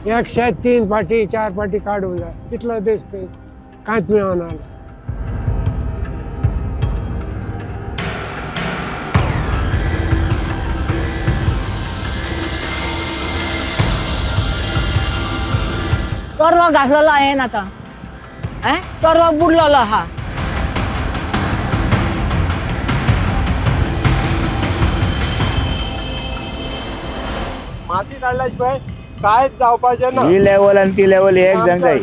एक शेत 3 फाटी 4 फाटी काडूंक जाय, इतलो दीस पयस कांयच मेळना. तरवा घातलेलो हांवें आतां, तरवा बुडलेलो आहा. माती काडल्या शिवाय कांयच जावपाचें ना. ही लेवल आनी ती लेवल एक जावंक जाय.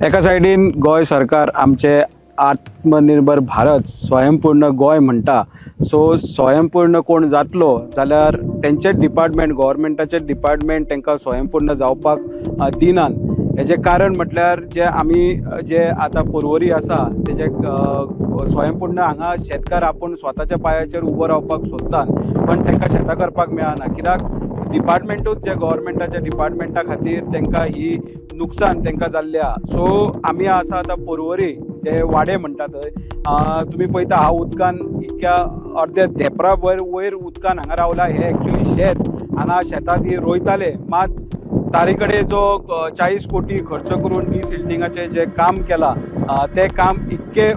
एका सायडीन गोंय सरकार आमचे आत्मनिर्भर भारत स्वयंपूर्ण गोंय म्हणटा. सो स्वयंपूर्ण कोण जातलो जाल्यार तेंचेच डिपार्टमेंट, गव्हर्मेंटाचेच डिपार्टमेंट तांकां स्वयंपूर्ण जावपाक दिनात. हेजें कारण म्हटल्यार जे आमी जे आतां पर्वरी आसा तेजे स्वयंपूर्ण हांगा शेतकार आपूण स्वताच्या पांयाचेर उबो रावपाक सोदतात, पण तांकां शेतां करपाक मेळना. कित्याक डिपार्टमेंटूच जे गव्हर्मेंटाच्या डिपार्टमेंटा खातीर तांकां ही नुकसान तांकां जाल्लें आहा. सो आमी आसा आतां पर्वरी जे वाडे म्हणटा थंय, तुमी पळयता हा उदकान इतक्या अर्द्या धेंपरा वयर उदकान हांगा रावला. हे एक्चुली शेत हांगा शेतां ती रोयताले, मात तारी कडेन जो 40 कोटी खर्च करून डिसिल्टिंगाचें जें काम केलां तें काम इतकें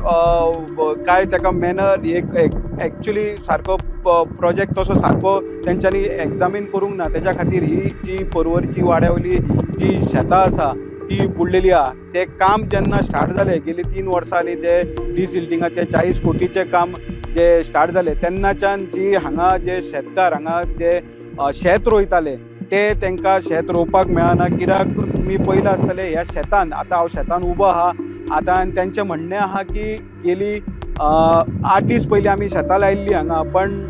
काय ताका मॅनर एक एक्चुली सारको प्रोजेक्ट तसो सारको तेंच्यांनी एग्जामीन करूंक ना. तेज्या खातीर ही जी पर्वरीची वाड्या वयली जी शेतां आसा ती बुडलेली आहा. तें काम जेन्ना स्टार्ट जालें, गेली 3 वर्सां जालीं ते डिसिल्टिंगाचें 40 कोटीचें काम जे स्टार्ट जालें तेन्नाच्यान जी हांगा जे शेतकार हांगा जे शेत रोयताले ते तांकां शेत रोवपाक मेळना. कित्याक तुमी पळयलां आसतलें ह्या शेतान आतां हांव शेतान उबो आहा आतां, आनी तेंचें म्हणणें आहा की गेली 8 दीस पयलीं आमी शेतां लायिल्लीं हांगा, पण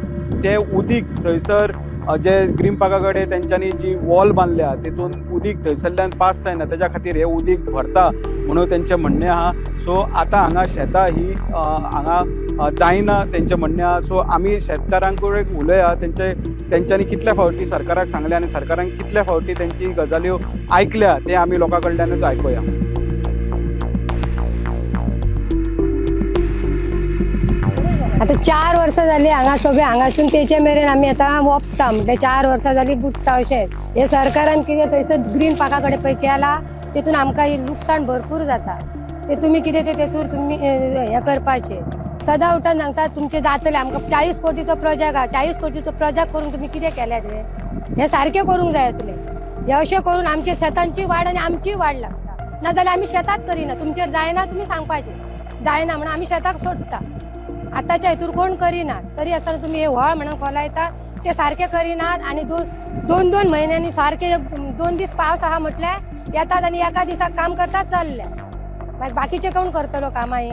तें उदीक थंयसर जे ग्रीन पार्का कडेन तेंच्यांनी जी वॉल बांदल्या तेतून उदीक थंयसरल्यान पास जायना, तेज्या खातीर हें उदीक भरता म्हणून तेंचें म्हणणें आहा. सो आतां हांगा शेतां ही हांगा जायना तेंचें म्हणणें आहा. सो आमी शेतकारांकूय उलया, तेंच्यांनी कितल्या फावटी सरकाराक सांगलें आनी सरकारान कितल्या फावटी तेंची गजाल्यो आयकल्या तें आमी लोकां कडल्यानूच आयकुया. आतां 4 वर्सां जालीं हांगा सगळें, हांगासून तेचे मेरेन आमी आतां वोपता, म्हटल्यार 4 वर्सां जालीं बुडटा अशें. हें सरकारान कितें थंयसर ग्रीन पार्का कडेन पळय केलां तितून आमकां लुकसाण भरपूर जाता. ते तुमी कितें तें तेतूर तुमी हें करपाचें. सदां उठान सांगता तुमचें जातलें, आमकां 40 कोटीचो प्रोजेक्ट आहा, 40 कोटीचो प्रोजेक्ट करून तुमी कितें केल्यात हें? हें सारकें करूंक जाय आसलें. हें अशें करून आमच्या शेतांची वाड आनी आमची वाड लागता, नाजाल्यार आमी शेतांत करिना. तुमचेर जायना तुमी सांगपाचें, जायना म्हणून आमी शेताक सोडटा. आतांच्या हितूर कोण करिनात, तरी आसतना तुमी हे व्हळ म्हणून खोलायता ते सारके करिनात. आनी दोन दोन म्हयन्यांनी सारके 2 दीस पावस आहा म्हटल्यार येतात आनी एका दिसाक काम करतात चल्ले. मागीर बाकीचे कोण करतलो कामां ही?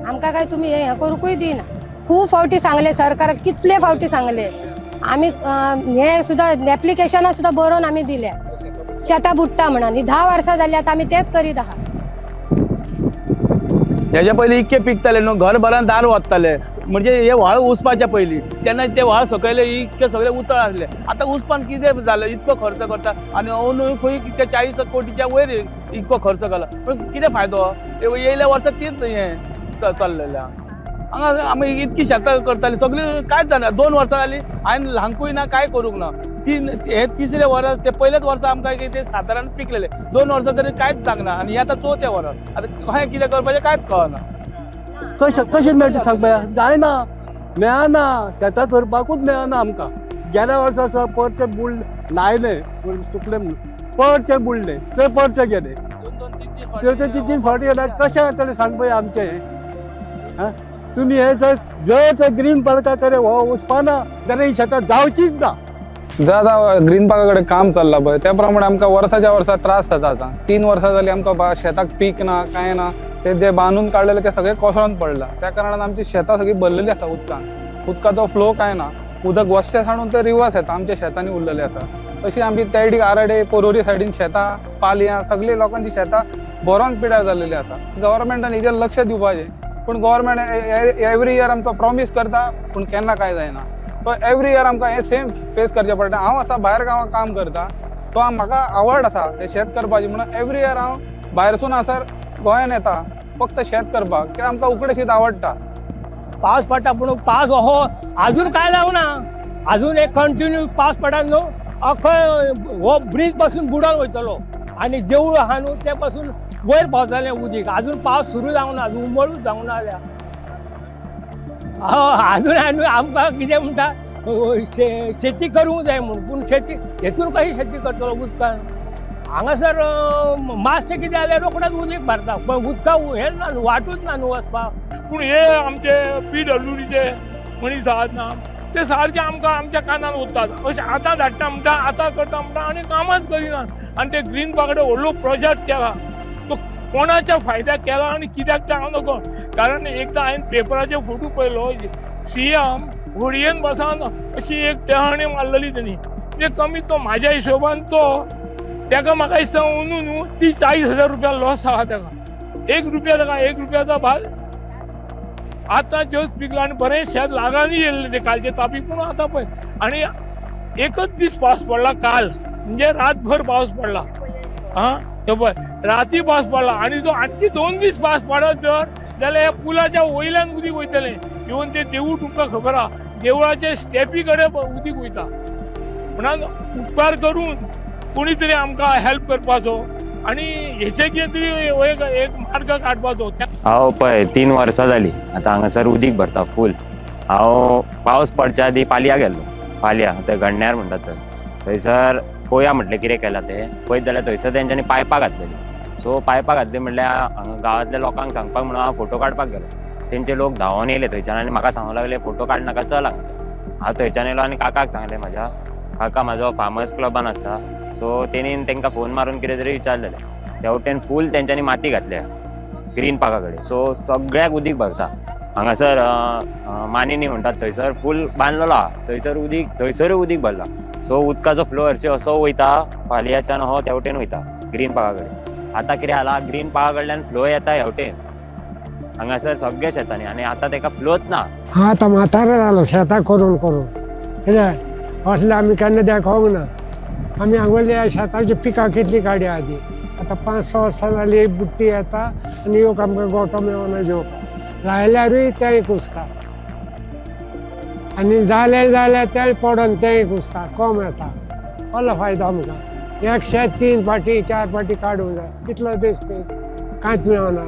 आमकां काय तुमी हें करूंकूय दिना. खूब फावटी सांगले सरकाराक, कितले फावटी सांगले आमी, हें सुद्दां एप्लिकेशनां सुद्दां बरोवन आमी दिल्या, शेतां बुडटा म्हणून. ही 10 वर्सां जाली आतां आमी तेंच करीत आहा. हेज्या पयलीं इतके पिकताले न्हू, घरभरान दार वत्ताले, म्हणजे हे व्हाळ उसपाच्या पयलीं तेन्ना ते व्हाळ सकयले इतके सगळे उतळ आसले. आतां उसपान कितें जालें, इतको खर्च करता आनी अंदूय खंय कितें 40 कोटीच्या वयर इतको खर्च केला, पूण कितें फायदो? येयल्या वर्सा तीच हें चल्लेलें आहा. हांगा आमी इतकी शेतां करताली सगळीं कांयच जायना. 2 वर्सां जालीं हांवें ल्हानकूय ना, कांय करूंक ना. हे तिसरे वर्स ते पयलेच वर्सा आमकां कितें सादारण पिकलेलें, 2 वर्सां तरी कांयच जावंक ना. आनी हें आतां चवथें वर्स, आतां कशें कितें करपाचें कांयच कळना. कशें कशें मेळटा सांग पळया? जायना, मेळना, शेतां करपाकूच मेळना आमकां. गेल्या वर्सा सुद्दां परते बुड लायलें, सुकलें म्हणून परते बुडलें, ते परते गेले, ते 3 फावटी गेले. कशें जातलें सांग पळया आमचें? आं, तुमी हे जर जर ग्रीन पार्का कडेन हो वचपाना जाल्यार ही शेतां जावचीच ना. जर आतां ग्रीन पार्का कडेन काम चल्लां पळय त्या प्रमाणे आमकां वर्साच्या वर्सा त्रास जाता. आतां 3 वर्सां जालीं आमकां शेताक पीक ना, कांय ना. ते जे बांदून काडलेले ते सगळे कोसळोन पडला, त्या कारणान आमची शेतां सगळीं भरलेली आसा उदकान. उदकाचो फ्लो कांय ना, उदक वचचें सांडून ते रिवर्स येता, आमच्या शेतांनी उरलेलें आसा. तशी आमची तेडी आराडे पोरोरी सायडीन शेतां पालयां सगळीं लोकांची शेतां भरोन पिड्यार जाल्लेली आसा. गव्हर्मेंटान हेजेर लक्ष दिवपाचें, पूण गव्हर्मेंट एवरी इयर आमकां प्रॉमीस करता, पूण केन्ना कांय जायना. सो एवरी इयर आमकां हें सेम फेस करचें पडटा. हांव आसा भायर गांवांत काम करता, तो म्हाका आवड आसा हें शेत करपाची म्हणून एवरी इयर हांव भायरसून हांगासर गोंयान येता फक्त शेत करपाक, कित्याक आमकां उकडें शीत आवडटा. पावस पडटा पूण पावस असो अजून काय जावना, अजून एक कंटिन्यू पावस पडा न्हू अखंय हो ब्रीज पासून बुडोन वयतलो आनी देवूळ आहा न्हू ते पासून वयर पावतलें उदीक. अजून पावस सुरू जावना, अजून उमळूच जावना जाल्या. अजून आनी आमकां कितें म्हणटा शेती करूंक जाय म्हूण, पूण शेती हेतून कशी शेती करतलो उदकान? हांगासर मातशें कितें जाल्यार रोखडेंच उदीक भरता, पण उदका हें ना न्हू, वाटूच ना न्हू वचपाक. पूण हे आमचे पीडब्ल्यूडीचे मनीस आहात ना ते सारके आमकां आमच्या कानान वतात, अशें आतां धाडटा म्हणटा, आतां करता म्हणटा आनी कामाच करिनात. आनी ते ग्रीन पार्क व्हडलो प्रोजेक्ट केला तो कोणाच्या फायद्याक केला आनी कित्याक तें हांव नकळो. कारण एकदां हांवें पेपराचे फोटो पळयलो, सीएम होडयेन बसान अशी एक टेहळणी मारलेली तेणी, ते कमी तो म्हाज्या हिशोबान तो तेका म्हाका दिसता अंदू न्हू ती 40,000 रुपया लॉस आहा तेका, 1 रुपया तेका 1 रुपयाचा भाग आतां जस्ट पिकला आनी बरें शेत लागानी येयल्लें तें कालचे तापी. पूण आतां पळय आनी एकच दीस पावस पडला काल, म्हणजे रातभर पावस पडला. आं हे पळय राती पावस पडला आनी जो आणखी 2 दीस पावस पडत जर जाल्यार ह्या पुलाच्या वयल्यान उदीक वयतलें. इवन तें देवूळ तुमकां खबर आहा, देवळाचे स्टेपी कडेन उदीक वयता. म्हणून उपकार करून कोणी तरी आमकां हेल्प करपाचो आनी हेचे कितें तरी एक मार्ग काडपाचो. हांव पळय 3 वर्सां जालीं आतां हांगासर उदीक भरता फूल. हांव पावस पडच्या आदीं पालया गेल्लो, पालया थंय गण्ण्यार म्हणटात थंय, थंयसर पोया म्हटलें कितें केलां तें पळयत जाल्यार थंयसर तेंच्यांनी पायपां घातलेलीं. सो पायपां घातली म्हणल्यार हांगा गांवांतल्या लोकांक सांगपाक म्हणून हांव फोटो काडपाक गेलो. तेंचे लोक धांवोन येयले थंयच्यान आनी म्हाका सांगूंक लागले फोटो काडनाका चल हांगाच्यान. हांव थंयच्यान येयलो आनी काकाक सांगलें म्हाज्या, काका म्हाजो फार्मर्स क्लबान आसता. सो तेणीन तेंकां फोन मारून कितें तरी विचारलेलें, त्या वटेन फूल तेंच्यांनी माती घातल्या ग्रीन पार्का कडेन. सो सगळ्याक उदीक भरता हांगासर. मानिनी म्हणटात थंयसर फूल बांदलेलो आहा, थंयसर उदीक, थंयसरूय उदीक भरला. सो उदकाचो फ्लो हरशी असो वयता पालयाच्यान हो त्या वटेन वयता ग्रीन पार्का कडेन. आतां कितें जाला, ग्रीन पार्का कडल्यान फ्लो येता ह्या वटेन हांगासर सगळ्या शेतांनी आनी आतां तेका फ्लोच ना. हा आतां म्हातारो जालो शेतां करून करून, कितें असलें आमी केन्ना देखोंक ना. आमी हांगोरल्या शेताची पिकां कितलीं काडया आदी, आतां 5-6 वर्सां जालीं एक बुट्टी येता आनी एक आमकां गोटो मेळना जेवपाक, लायल्यारूय तेंय कुसता आनी जालें जाल्यार तेंय पडोन तेंय कुसता, कोम येता. कसलो फायदो आमकां? एक शेत 3 फाटी 4 फाटी काडूंक जाय, कितलो दीस पयस कांयच मेळना.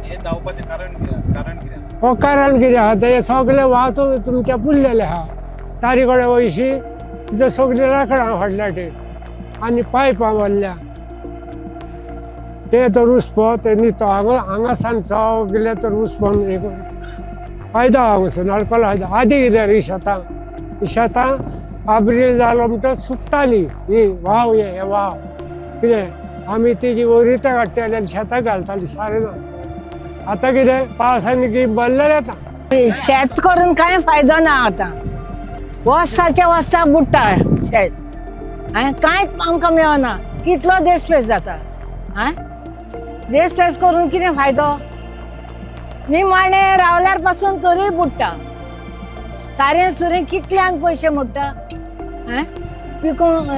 हें जावपाचें कारण कितें? कारण कितें? हो कारण कितें आहा तें सगळें वाहतूक तुमच्या पुरलेलें आहा, तारी कडेन वयशी तिचो सगळीं लांकडां फाटल्या टे आनी पायपां भरल्या, ते तर उसपो ते न्ही तो हांगा हांगासान सगळे तर उसपोन हे करून फायदो हांगासर नाल्कलो फायदो. आदी कितें रे शेतां, ही शेतां आब्रील जालो म्हणटच सुकताली ही वाव, हे वाव कितें आमी तेजी वरितां काडटाली आनी शेतां घालताली सारें ना. आतां कितें पावसांनी की भरलेलें येता. शेत करून कांय फायदो ना आतां, वर्साच्या वर्सा बुडटा शेत आनी कांयच आमकां मेळना. कितलो देशपेस जाता, आं देशपेस करून कितें फायदो? निमाणें रावल्यार पासून तरूय बुडटा, सारें सुरें कितल्यांक पयशे मोडटा. आं पिकोवंक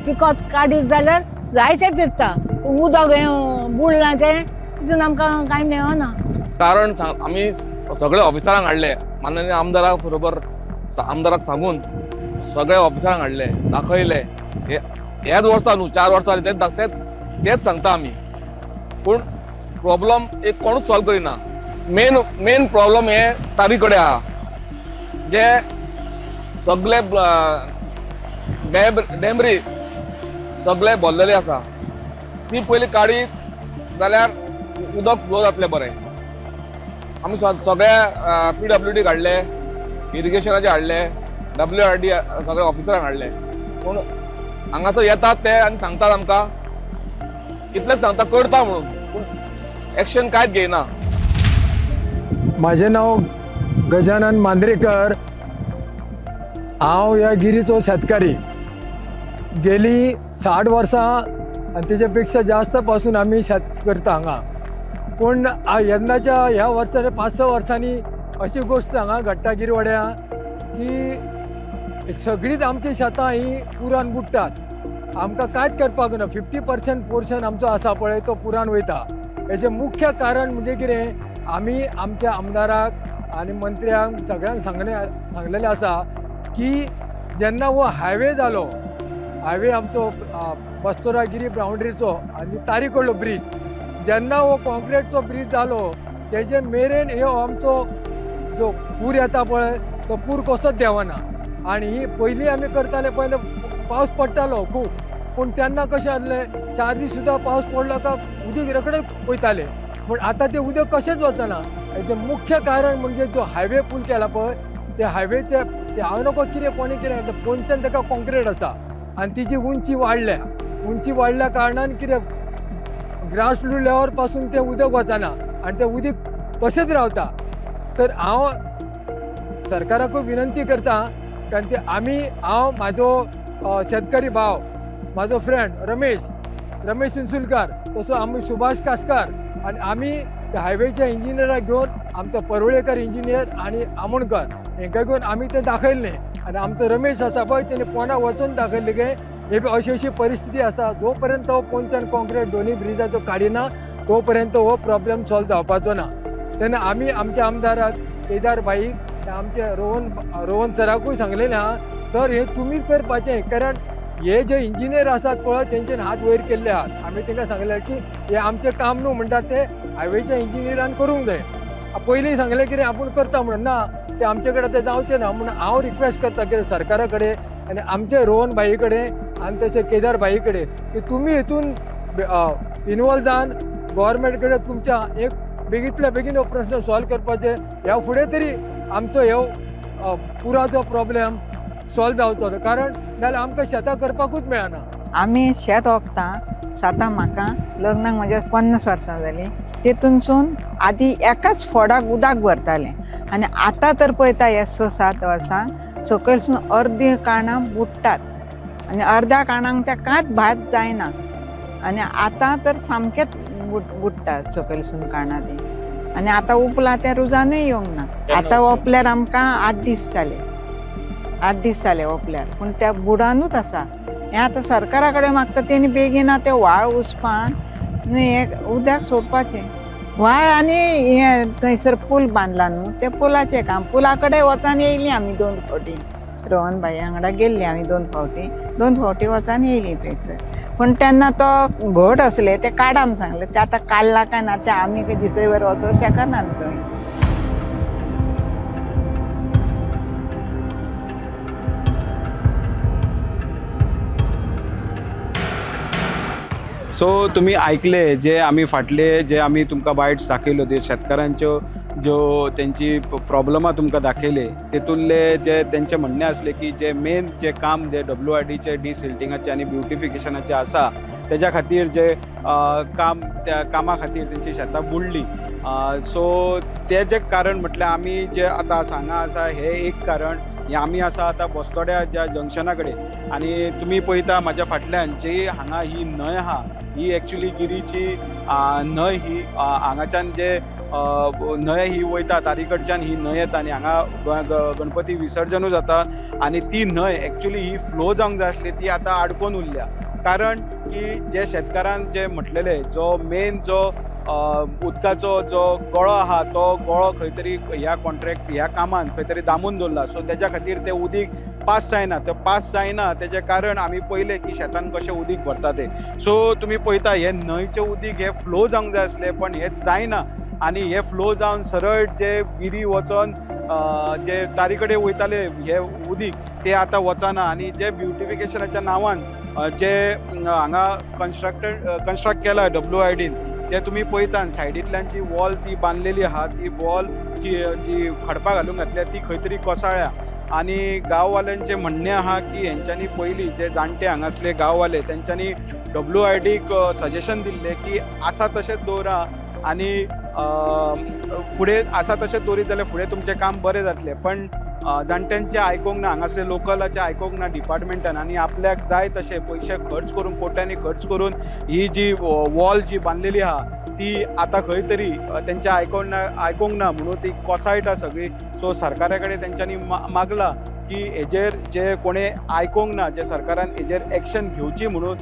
पिकत काडीत जाल्यार जायतें पिकता, पूण उदक हें बुडलां तें तितून आमकां कांय मेळना. कारण आमी सगळे ऑफिसरांक हाडले, माननीय आमदारा बरोबर आमदाराक सांगून सगळे ऑफिसरांक हाडले, दाखयले. हे हेच वर्सा न्हू, 4 वर्सां जालीं तेच तेच सांगता आमी, पूण प्रॉब्लम एक कोणूच सॉल्व करिना. मेन मेन प्रॉब्लम हे तारी कडेन आहा, जे सगळे डॅमरी सगळे भरलेले आसा, ती पयली काडीत जाल्यार उदक फ्लो जातलें बरें. आमी सगळे पीडब्ल्यूडी हाडले, इरिगेशनाचे हाडले, WRD सगळे ऑफिसरांक हाडले, पूण हांगासर येतात ते आनी सांगतात आमकां इतलेंच सांगता करता म्हणून, पूण एक्शन कांयच घेयना. माझे नाव गजानन मांद्रेकर. हांव ह्या गिरीचो शेतकारी. गेली 60 वर्सां आनी तेच्या पेक्षा जास्त पासून आमी शेत करता हांगा. पूण यंदाच्या ह्या वर्सा 5-6 वर्सांनी अशी गोश्ट हांगा घडटा गिरवाड्या की सगळींच आमची शेतां ही पुरान बुडटात. आमकां कांयच करपाक ना. 50% पोर्शन आमचो आसा पळय तो पुरान वयता. हेजें मुख्य कारण म्हणजे कितें, आमी आमच्या आमदाराक आनी मंत्र्यांक सगळ्यांक सांगलेलें आसा की जेन्ना हो हायवे जालो, हायवे आमचो बस्तोरा गिरी बाउंड्रीचो आनी तारी कडलो ब्रीज, जेन्ना हो कॉन्क्रिटचो ब्रीज जालो तेजे मेरेन ह्यो आमचो जो पूर येता पळय तो पूर कसोच देंवना. आनी ही पयलीं आमी करताले, पयले पावस पडटालो खूब, पूण तेन्ना कशें आसलें, 4 दीस सुद्दां पावस पडलो काय उदीक रोखडें वयतालें, पूण आतां तें उदक कशेंच वचना. हेजें मुख्य कारण म्हणजे जो हायवे पूल केला पळय, ते हायवेचे ते हांव नको कितें कोणी कितें पोंदच्यान ताका कॉन्क्रीट आसा आनी तिजी उंची वाडल्या. उंची वाडल्या कारणान कितें ग्रास रूट लेवल पासून तें उदक वचना आनी तें उदीक तशेंच रावता. तर हांव सरकाराकूय विनंती करता, कारण ते आमी, हांव, म्हाजो शेतकरी भाव, म्हाजो फ्रेंड रमेश रमेश चिंचुलकार, तसो आमी सुभाष कासकार आनी आमी त्या हायवेच्या इंजिनियराक घेवन, आमचो परुळेकर इंजिनियर आनी आमोणकर हेंकां घेवन आमी तें दाखयल्लें. आनी आमचो रमेश आसा पळय तेणे पोंदा वचून दाखयल्लें की हे अशी अशी परिस्थिती आसा, जो पर्यंत हो पोंदच्यान कॉन्क्रीट दोनूय ब्रिजाचो काडिना तो पर्यंत हो प्रॉब्लेम सॉल्व जावपाचो ना. तेन्ना आमी आमच्या आमदाराक केदार भाईक, आमचे रोहन रोहन सराकूय सांगलेलें आहा, सर हे तुमी करपाचें, कारण हे जे इंजिनियर आसात पळय तेंच्यानी हात वयर केल्ले आहात. आमी तांकां सांगलें की हे आमचें काम न्हू म्हणटा तें हायवेच्या इंजिनियरान करूंक जाय. पयलीं सांगलें कितें आपूण करता म्हणून, ना तें आमचे कडेन तें जावचें ना. म्हणून हांव रिक्वेस्ट करता कितें सरकारा कडेन आनी आमचे रोहन भाई कडेन आनी तशें केदार भाई कडेन की तुमी हितून इनवॉल्व जावन गव्हर्मेंट कडेन तुमच्या एक बेगींतल्या बेगीन हो प्रश्न सॉल्व करपाचे. ह्या फुडें तरी आमचो हो पुराचो प्रॉब्लेम सॉल्व जावचो, कारण नाल्यार आमकां शेतां करपाकूच मेळना. आमी शेत ओंपता सातां, म्हाका लग्नाक म्हज्या 50 वर्सां जालीं. तेतूनसून आदी एकाच फोडाक उदक भरतालें आनी आतां तर पळयता ह्या 6-7 वर्सांक सकयलसून अर्दी काणां बुडटात आनी अर्द्या काणांक त्या कांयच भात जायना. आनी आतां तर सामकेंच बुडटा सकयलसून काणां ती. आनी आतां उपलां तें रुजानूय येवंक ना. आतां ओंपल्यार आमकां 8 दीस जाले, 8 दीस जाले ओंपल्यार, पूण त्या बुडानूच आसा. हें आतां सरकारा कडेन मागता तेणी बेगीन तें व्हाळ उसपान न्हय हें उदक सोडपाचें व्हाळ. आनी हें थंयसर पूल बांदला न्हू, तें पुलाचें काम, पुला कडेन वचून येयलीं आमी 2 फावटी, रोहन भाई वांगडा गेल्लीं आमी 2 फावटी, 2 फावटी वचून येयलीं थंयसर. पूण तेन्ना तो घट आसले ते काडा म्हूण सांगलें, ते आतां काडला काय ना तें आमी दिसभर वचोंक शकना थंय. सो तुमी आयकले जे आमी फाटले जे आमी तुमकां बायट्स दाखयल्यो, ते शेतकारांच्यो ज्यो तेंची प्रॉब्लमां तुमकां दाखयले, तेतूंतले जे तेंचें म्हणणें आसलें की जे मेन जे काम जे WIDचे डिसिल्टिंगाचें आनी ब्युटिफिकेशनाचें आसा तेज्या खातीर जे काम, त्या कामा खातीर तेंची शेतां बुडलीं. सो तेजें कारण म्हटल्यार आमी जे आतां हांगा आसा हें एक कारण. हें आमी आसा आतां बस्तोड्या ज्या जंक्शना कडेन आनी तुमी पळयता म्हाज्या फाटल्यान जी हांगा ही न्हंय आहा, ही एक्चुली गिरीची न्हंय, ही हांगाच्यान जे न्हंय ही वयता तारी कडच्यान ही न्हंय येता आनी हांगा गणपती विसर्जनूय जाता आनी ती न्हंय एक्चुली ही फ्लो जावंक जाय आसली ती आतां आडकोन उरल्या. कारण की जे शेतकारान जे म्हटलेले जो मेन जो उदकाचो जो गळो आहा तो गळो खंय तरी ह्या कॉन्ट्रॅक्ट ह्या कामान खंय तरी दामून दवरला. सो तेज्या खातीर तें उदीक पास जायना, तें पास जायना तेजें कारण आमी पळयलें की शेतान कशें उदीक भरता तें. सो तुमी पळयता हें न्हंयचें उदीक हें फ्लो जावंक जाय आसलें पण हें जायना आनी हें फ्लो जावन सरळ जे गिरी वचोन जे तारी कडेन वयताले हे उदीक ते आतां वचना. आनी जे ब्युटिफिकेशनाच्या नांवान जे हांगा कन्स्ट्रक्ट केला WIDन, ते तुमी पळयता सायडींतल्यान जी वॉल ती बांदलेली आहा ती वॉल जी जी खडपां घालून घातल्या ती खंय तरी कोसळ्ळ्या. आनी गांववाल्यांचें म्हणणें आहा की हेंच्यांनी पयलीं जे जाणटे हांगासले गांववाले तेंच्यांनी WIDक सजेशन दिल्लें की आसा तशेंच दवरा आनी फुडें आसा तशेंच दवरीत जाल्यार फुडें तुमचें काम बरें जातलें. पण जाणट्यांचें आयकूंक ना, हांगासले लोकलाचें आयकूंक ना डिपार्टमेंटान आनी आपल्याक जाय तशें पयशे खर्च करून कोट्यांनी खर्च करून ही जी वॉल जी बांदलेली आहा ती आतां खंय तरी तेंचें आयकूंक ना म्हणून ती कोसळटा सगळी. सो सरकारा कडेन तेंच्यांनी मागलां की की हेजेर जे कोणें आयकोंक ना, जे सरकारान हेजेर एक्शन घेवची म्हणून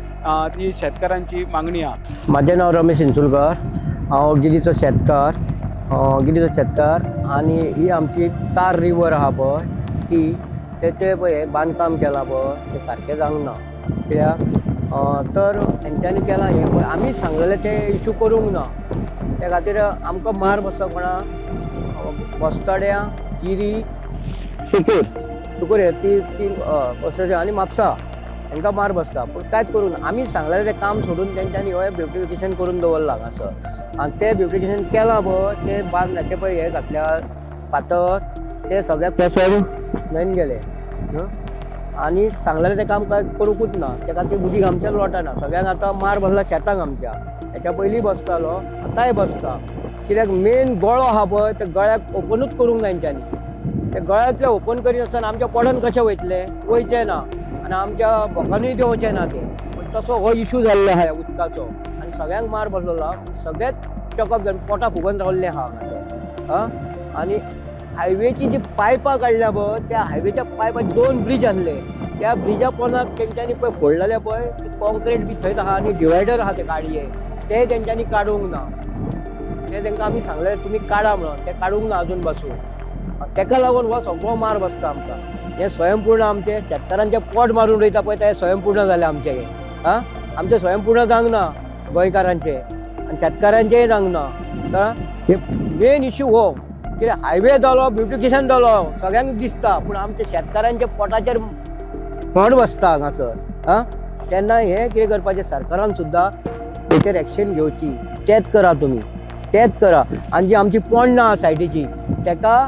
ती शेतकारांची मागणी आहा. म्हाजें नांव रमेश चिंचुलकर, हांव गिरीचो शेतकार, गिरीचो शेतकार. आनी ही आमची तार रिवर आहा पळय ती तेचें पळय हें बांदकाम केलां पळय तें सारकें जावंक ना. कित्याक तर तेंच्यांनी केलां हें पळय, आमी सांगलेलें तें इशू करूंक ना. त्या खातीर आमकां मार बसता कोणा बस्तोड्यां, गिरी, सुकूर, सुकूर हे ती तीन बस्तोड्या आनी म्हापसा हांकां मार बसता. पूण कांयच करूंक ना. आमी सांगलेलें तें काम सोडून तेंच्यांनी हें ब्युटिफिकेशन करून दवरलां हांगासर. आनी तें ब्युटिफिकेशन केलां पळय तें बांदलां तें पळय हें घातल्या फातर ते सगळे कोसळून न्हंयन गेले. आनी सांगलेलें तें काम कांय करूंकूच ना. त्या खातीर उदीक आमच्या लोटना. सगळ्यांक आतां मार बसला शेतांक आमच्या. हेच्या पयलीं बसतालो, आतांय बसता. कित्याक मेन गळो आहा पळय त्या गळ्याक ओपनूच करूंक ना तेंच्यांनी. ते गळ्यांतले ओपन करिनासतना आमच्या पोडान कशें वयतलें, वयचें ना. आनी आमच्या भोकानूय देंवचें ना तें. पूण तसो हो इशू जाल्लो आहा उदकाचो आनी सगळ्यांक मार बसलेलो आहा. सगळेच चॉकअप जावन पोटां फुगोवन रावल्ले आहा हांगासर. आं, आनी हायवेची जी पायपां काडल्या पळय त्या हायवेच्या पायपां दोन ब्रीज आसले, त्या ब्रिजा पोंदाक तेंच्यांनी पळय फोडलेले पळय कॉन्क्रीट बी थंयच आहा आनी डिवायडर आहा ते गाडये, ते तेंच्यांनी काडूंक ना. ते तेंकां आमी सांगलें तुमी काडा म्हणून, ते काडूंक ना अजून पासून. तेका लागून हो सगळो मार बसता आमकां. हें स्वयंपूर्ण आमचें शेतकारांचें पोट मारून रोयता पळय तें स्वयंपूर्ण जालें आमचें हें. आं, आमचें स्वयंपूर्ण जावंक ना गोंयकारांचें आनी शेतकारांचेंय जावंक ना. आं, हे मेन इशू हो कित्याक हायवे जालो, ब्युटिफिकेशन जालो, सगळ्यांक दिसता, पूण आमच्या शेतकारांच्या पोटाचेर फोंड बसता हांगासर. आं, तेन्ना हें कितें करपाचें, सरकारान सुद्दां तेचेर एक्शन घेवची. तेंच करा तुमी, तेंच करा. आनी जी आमची पोंडां आहा सायडीची तेका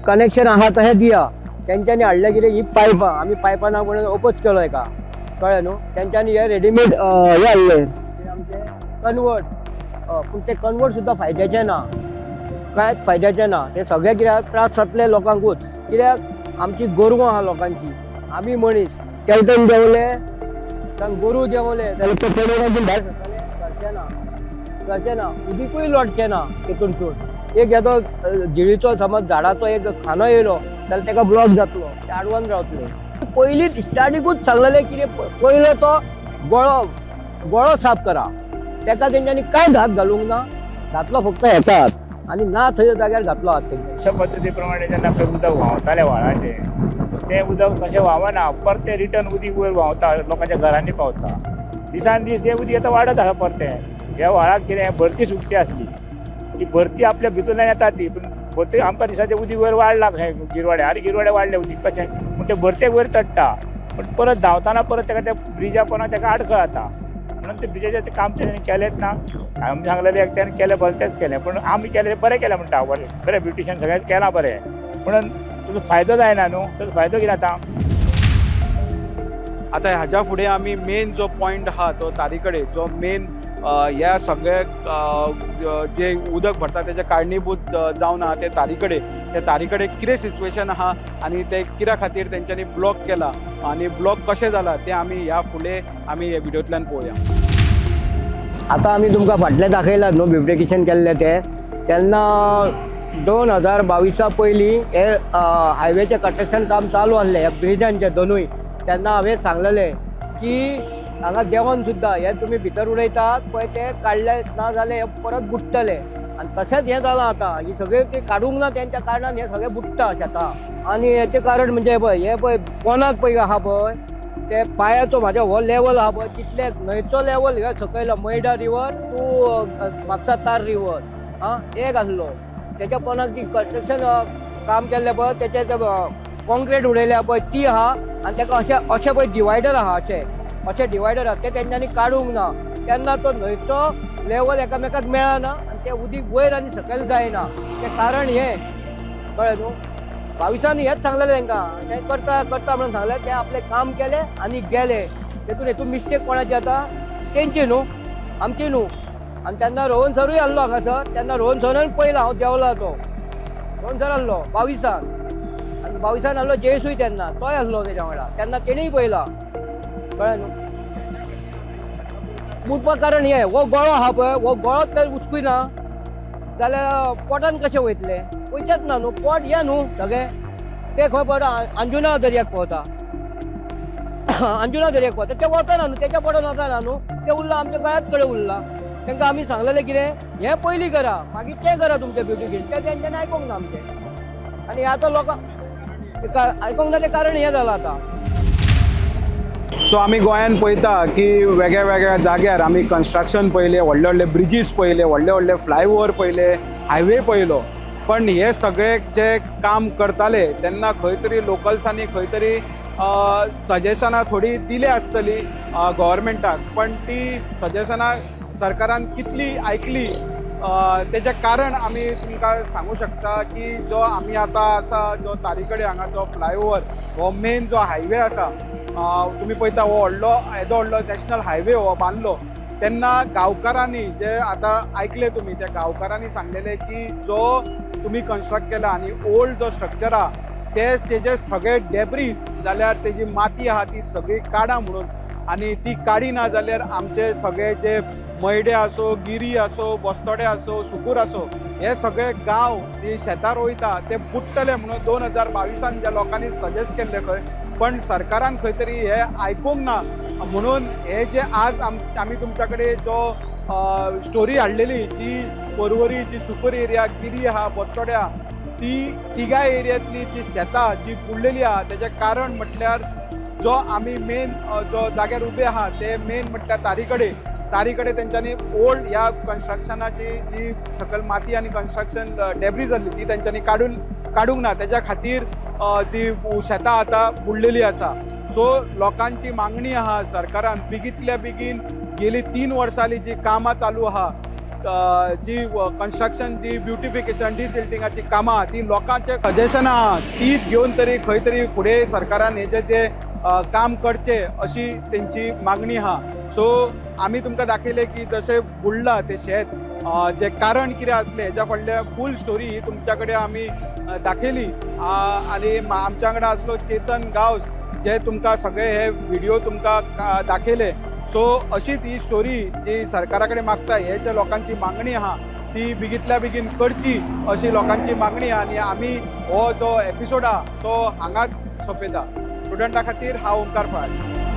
कनेक्शन आहा तशें दिया. तेंच्यांनी हाडलें कितें ही पायपां, आमी पायपां ना म्हणून ओपोज केलो हेका, कळ्ळें न्हू. तेंच्यांनी हे रेडीमेड हें हाडलें आमचें कन्वर्ट, पूण तें कन्वर्ट सुद्दां फायद्याचें ना, कांयच फायद्याचें ना. ते सगळे कित्याक त्रास जातले लोकांकूच. कित्याक आमची गोरवां आहा लोकांची, आमी मनीस तेवटेन देंवले, गोरू देंवले जाल्यार ते पेडे भायर सरतले, सरचें ना, सरचें ना, उदीकूय लोटचें ना. तितूनसून एक येदो जिळीचो समज झाडाचो एक खांदो येयलो जाल्यार तेका ब्लॉक जातलो, ते आडवान रावतले. पयलींच स्टार्टिंगूच सांगलेलें कितें, पयलो तो गळो गळो साफ करा. तेका तेंच्यांनी कांयच हात घालूंक ना, घातलो फक्त हेका हात आनी ना थंय जाग्यार घातलो हात तेंच्यांनी. अशा पद्दती प्रमाणे जेन्ना पळय उदक व्हांवतालें व्हाळाचें, तें उदक कशें व्हांवना, परतें रिटर्न उदीक वयर व्हांवता, लोकांच्या घरांनी पावता. दिसान दीस हें उदीक आतां वाडत आसा परतें. ह्या व्हाळाक कितें भरती सुकची आसली, ती भरती आपल्या भितूरल्यान येता ती, पूण भरती आमकां दिसता तें उदीक वयर वाडलां कशें गिरवाड्या, आरे गिरवाड्या वाडलें उदीक कशें, पूण तें भरतेक वयर चडटा, पूण परत धांवतना परत तेका त्या ब्रिजा पोंदा तेका आडखळ जाता. म्हणून ते ब्रिजाचें काम तेणी केलेंच ना. आमी सांगलेलें एकट्यान केलें भलतेंच केलें, पूण आमी केलें बरें केलें म्हणटा, बरें बरें ब्युटिशन सगळें केलां बरें, म्हणून तुजो फायदो जायना न्हू, ताजो फायदो कितें जाता. आतां हाज्या फुडें आमी मेन जो पॉयंट आहा तो तारी कडेन जो मेन ह्या सगळे जे उदक भरता तेजे कारणीभूत जावन आहा ते तारी कडेन, त्या तारी कडेन कितें सिच्युएशन आहा आनी ते कित्या खातीर तेंच्यांनी ब्लॉक केला आनी ब्लॉक कशें जाला तें आमी ह्या फुडें आमी ह्या व्हिडियोंतल्यान पळोवया. आतां आमी तुमकां फाटलें दाखयलां न्हू ब्युटिफिकेशन केल्लें तें, तेन्ना 2022 पयलीं हे हायवेचें कंस्ट्रक्शन काम चालू आसलें ह्या ब्रिजांचें दोनूय. तेन्ना हांवें सांगलेलें की हांगा देंवन सुद्दां हे तुमी भितर उडयतात पळय ते काडले ना जाल्यार हे परत बुडटले. आनी तशेंच हें जालां आतां, ही सगळें ती काडूंक ना तेंच्या कारणान हें सगळें बुडटा शेतां. आनी हेचें कारण म्हणजे पळय हें पळय पोनाक पळय आहा पळय ते पांयाचो म्हाज्या हो लेवल आहा पळय तितले न्हंयचो लेवल ह्या सकयलो मैडा रिवर टू म्हापसा तार रिवर आं एक आसलो. तेच्या पोनाक ती कंस्ट्रक्शन काम केल्लें पळय तेचे ते कॉन्क्रीट उडयल्या पळय ती आहा आनी तेका अशें अशें पळय डिवायडर आहा, अशें अशें डिवायडर आहा ते तेंच्यांनी काडूंक ना. तेन्ना तो न्हंयचो लेवल एकामेकाक मेळना आनी तें उदीक वयर आनी सकयल जायना, तें कारण हें कळ्ळें न्हू. 22 हेंच सांगलेलें तेंकां, तें करता करता म्हणून सांगलें, ते आपलें काम केलें आनी गेले. तेतून हेतून मिस्टेक कोणाची जाता, तेंची न्हू, आमची न्हू. आनी तेन्ना रोहन सरूय आसलो हांगासर, तेन्ना रोहन सरान पयला हांव देंवला तो रोहन सर आसलो 22 आनी 22 आसलो जयसूय तेन्ना तोय आसलो तेच्या वांगडा, तेन्ना तेणीय पयला, कळ्ळें न्हू. बुडपा कारण हें हो गळो आहा पळय, हो गळो तर उचकूय ना जाल्यार पोटान कशें वयतलें, वयचेंच ना न्हू, पोट हें न्हू सगळें. ते खंय पडटा अंजुना दर्याक पावता, अंजुना दर्याक पावता. ते वचना न्हू, तेच्या पडोन वचना न्हू, ते उरला आमच्या गळ्यात कडेन उरला. तांकां आमी सांगलेलें कितें हें पयलीं करा मागीर तें करा तुमचें ब्युटिफिकेशन, तें तेंच्यांनी आयकोंक ना आमचें. आनी आतां लोकांक आयकोंक ना तें कारण हें जालां आतां. सो आमी गोंयान पळयता की वेगळ्या वेगळ्या जाग्यार आमी कन्स्ट्रक्शन पळयले, व्हडले व्हडले ब्रिजीस पळयले, व्हडले व्हडले फ्लायओवर पळयले, हायवे पळयलो, पण हे सगळे जे काम करताले तेन्ना खंय तरी लोकल्सांनी खंय तरी सजेशनां थोडी दिली आसतली गव्हर्मेंटाक, पण ती सजेशनां सरकारान कितली आयकली तेजें कारण आमी तुमकां सांगू शकता की जो आमी आतां आसा जो तारी कडेन हांगा जो फ्लायओवर हो मेन जो हायवे आसा, तुमी पळयता हो व्हडलो येदो व्हडलो नॅशनल हायवे हो बांदलो तेन्ना गांवकारांनी जे आतां आयकले तुमी त्या गांवकारांनी सांगलेलें की जो तुमी कन्स्ट्रक्ट केला आनी ओल्ड जो स्ट्रक्चर आहा ते तेजे सगळे डेब्रीज जाल्यार तेजी माती आहा ती सगळी काडा म्हणून, आनी ती काडी ना जाल्यार आमचे सगळे जे मयडे आसो, गिरी आसो, बस्तोडे आसो, सुकूर आसो, हे सगळे गांव जी शेतां रोयता ते बुडटले म्हणून 2022 ज्या लोकांनी सजेस्ट केल्ले खंय, पण सरकारान खंय तरी हे आयकूंक ना म्हणून हे जे आज आमी तुमच्या कडेन जो स्टोरी हाडलेली जी पर्वरी जी सुकूर एरिया, गिरी आहा, बस्तोडे आहा, ती तिगाय एरियांतली जी शेतां जी बुडलेली आहा तेजें कारण म्हटल्यार जो आमी मेन जो जाग्यार उबे आहा ते मेन म्हटल्यार तारी कडेन, तारी कडेन तेंच्यांनी ओल्ड ह्या कन्स्ट्रक्शनाची जी सकयल माती आनी कन्स्ट्रक्शन डेब्री जाल्ली ती तेंच्यांनी काडूंक ना, तेज्या खातीर जी शेतां आतां बुडलेली आसा. सो लोकांची मागणी आहा सरकारान बेगींतल्या बेगीन गेली 3 वर्सां जाली जी कामां चालू आहा, जी कन्स्ट्रक्शन जी ब्युटिफिकेशन डिसिल्टिंगाची कामां आहा ती लोकांचे सजेशन आहा ती घेवन तरी खंय तरी फुडें सरकारान हेजे जे काम करचें अशी तेंची मागणी आहा. सो आमी तुमकां दाखयलें की जशें बुडलां तें शेत जें कारण कितें आसलें हेज्या फाटल्या फूल स्टोरी ही तुमच्या कडेन आमी दाखयली. आनी आमच्या वांगडा आसलो चेतन गांवस जे तुमकां सगळे हे व्हिडिओ तुमकां दाखयले. सो अशीच ही स्टोरी जी सरकारा कडेन मागता हे जे लोकांची मागणी आहा ती बेगींतल्या बेगीन करची अशी लोकांची मागणी आहा. आनी आमी हो जो एपिसोड आहा तो हांगाच सोंपयता. स्टुडंटा खातीर हांव ओंकार फळारी.